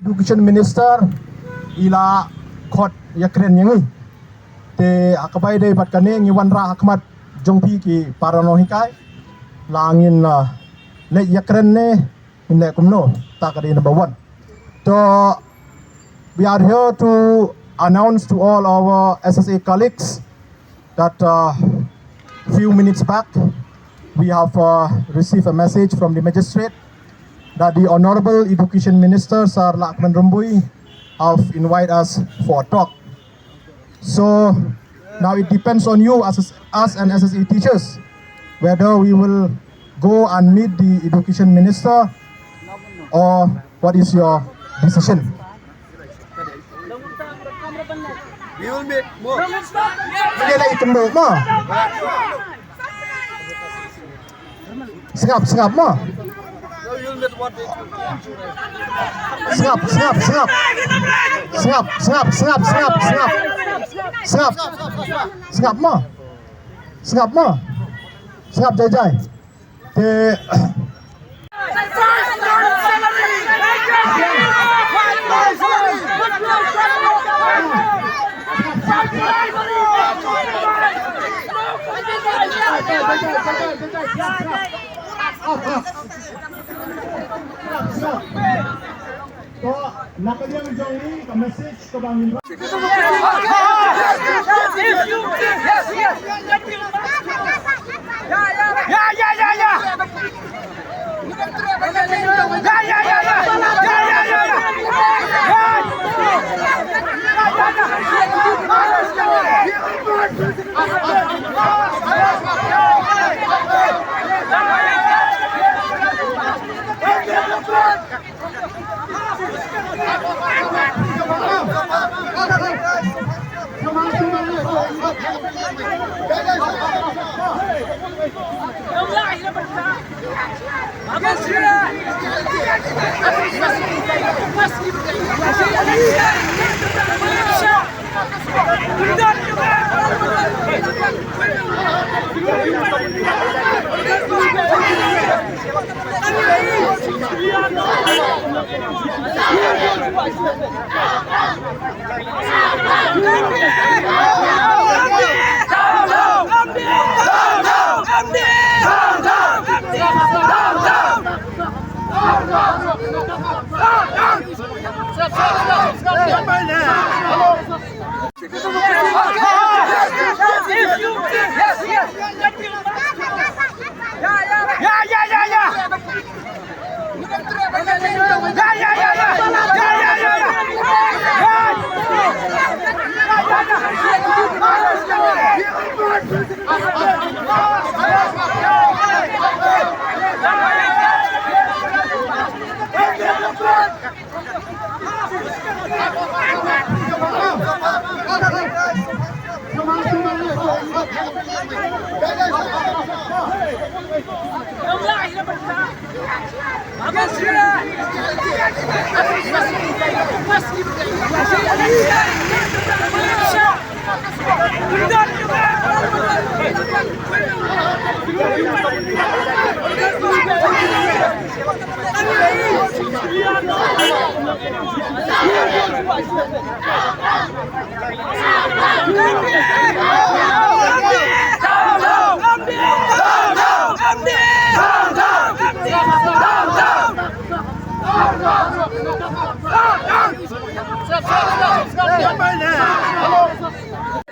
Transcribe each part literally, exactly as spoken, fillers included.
Education Minister i la khot ïakren ïa ngi. Te ha kaba ïadei bad kane ngi wanrah ha khmat jong phi ki para nonghikai. La ngin, uh, leit ïakren ne ngin leh kumno, ta ka dei number one. So we are here to announce to all our S S A colleagues that, uh, few minutes back, we have, uh, received a message from the magistrate that the Honorable Education Minister, Sir Lahkmen Rymbui, have invited us for a talk. So now it depends on you as, as an S S A teachers, whether we will go and meet the Education Minister or what is your decision? We will meet. Mo. Dia dah ikut mo. Mo. Sngap, sngap mo. No, you'll meet what they do. Sngap, sngap, sngap. Sngap, sngap, sngap, sngap, sngap. Sngap. Sngap mo. Sngap mo. Sngap jai jai. Te To, na ka liang jong ngi ka message kaba ngin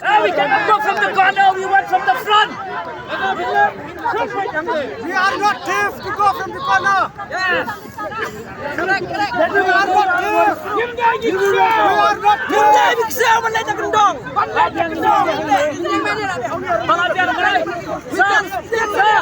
Ah, we cannot go from the corner, we want from the front. We are not thief to go from the corner. Yes. We are not thief. We are not thief. Sir, sir, sir.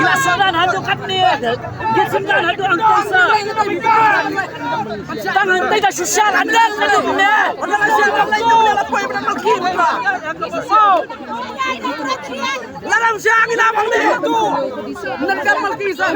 Ila sdang haduh katne. Ila sdang haduh angkasa. Tang hangtai da shisha haduh katne. Lalam siang ila bang deh tu. Nang kamal kisah.